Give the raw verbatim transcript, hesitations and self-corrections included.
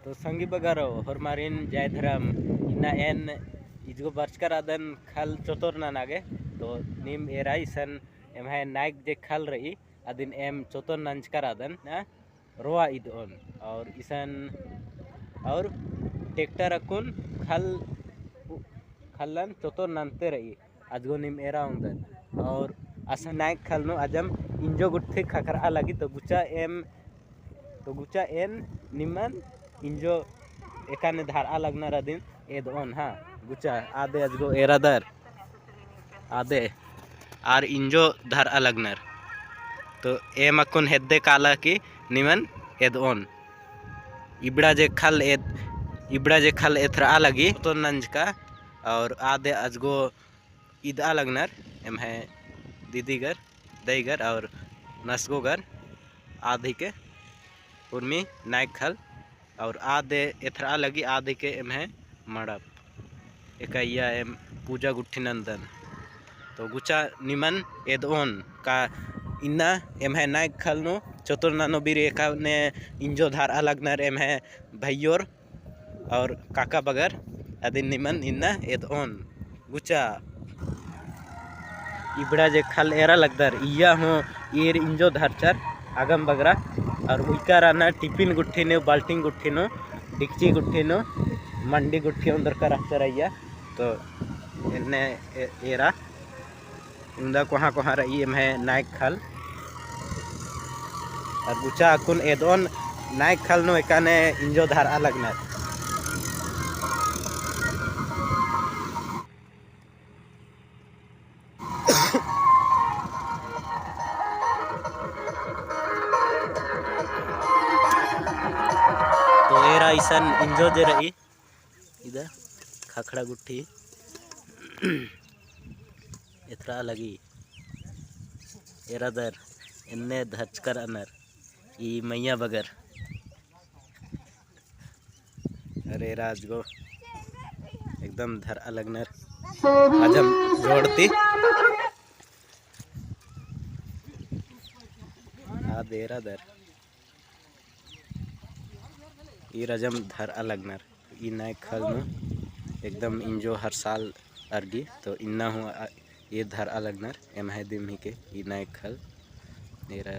तो संगी बगरो, होरमारिन जय धरम। इन्ना एन इजगो बरचका रअदन खल चोतोर नना गे। तो नीम एरा इसन एम्है नाइक जे खल रई, अदिन एम चोतोर नंजका रअदन ना, रोआ इदओन। और इसन, और ट्रैक्टर अक्कुन खल, खल्लन चोतोर नन्ते रई। अजगो नीम एरा ओंगदन। और असन नाइक खल नू अजम इंजो गुट्ठी ख़क्खरआ लगी। तो गुचा एम, तो गुचा एन निमन इंजो एकाने धरआ लगनर अदिन एदओन। हाँ, गुचा आदे अजगो एरादर आदे आर इंजो धरआ लगनर। तो एम अक्कुन हेद्दे काला कि निमन एदओन। इबड़ा जे खल एद, इबड़ा जे खल एथरआ लगी तो नंजका। और आदे अजगो इदआ लगनर एम्है दीदीगर, दईगर और नसगोगर आद हिके उर्मी नाइक खल। और आदे एथरआ लगी आद हिके एम्है मंडप। एका इया एम पूजा गुट्ठी नन्दन। तो गुचा निमन एदओन का इन्ना एम्है नाइक खल नू चोतोर ननो बीरी एकाने इंजो धरआ लगनर एम्है भइयोर और काका बगर अदिन निमन इन्ना एदओन। गुचा इबड़ा जे खल एरा लगदर, इया हूँ ईर इंजो धरचर अगम बगरा। और उइका रअना टिफिन गुट्ठी नू, बाल्टिन गुट्ठी नू, डिक्ची गुट्ठी नू, मंडी गुट्ठी ओन्दरका रहचर अइया। तो एन्ने ए-, एरा इवंदा कोहाँ कोहाँ रई एम्है नाइक खल। और गुचा अक्कुन एदओन नाइक खल नू एकाने इंजो धरआ लगनर। तो एरा इसन इंजो जे रई, इदा खखड़ा गुट्ठी एथरा लगी एरादर एन्ने धचकर अनर ई मैया बगर। अरे राजगो एकदम धरआ लगनर अजम जोड़ती। आ देरादर ई रजम धरआ लगनर। ई नाइक खल नू एकदम इंजो हर साल अरगी, तो इन्ना हूँ आ, ई धरआ लगनर। एम्है दिम हिके ई नाइक खल एरा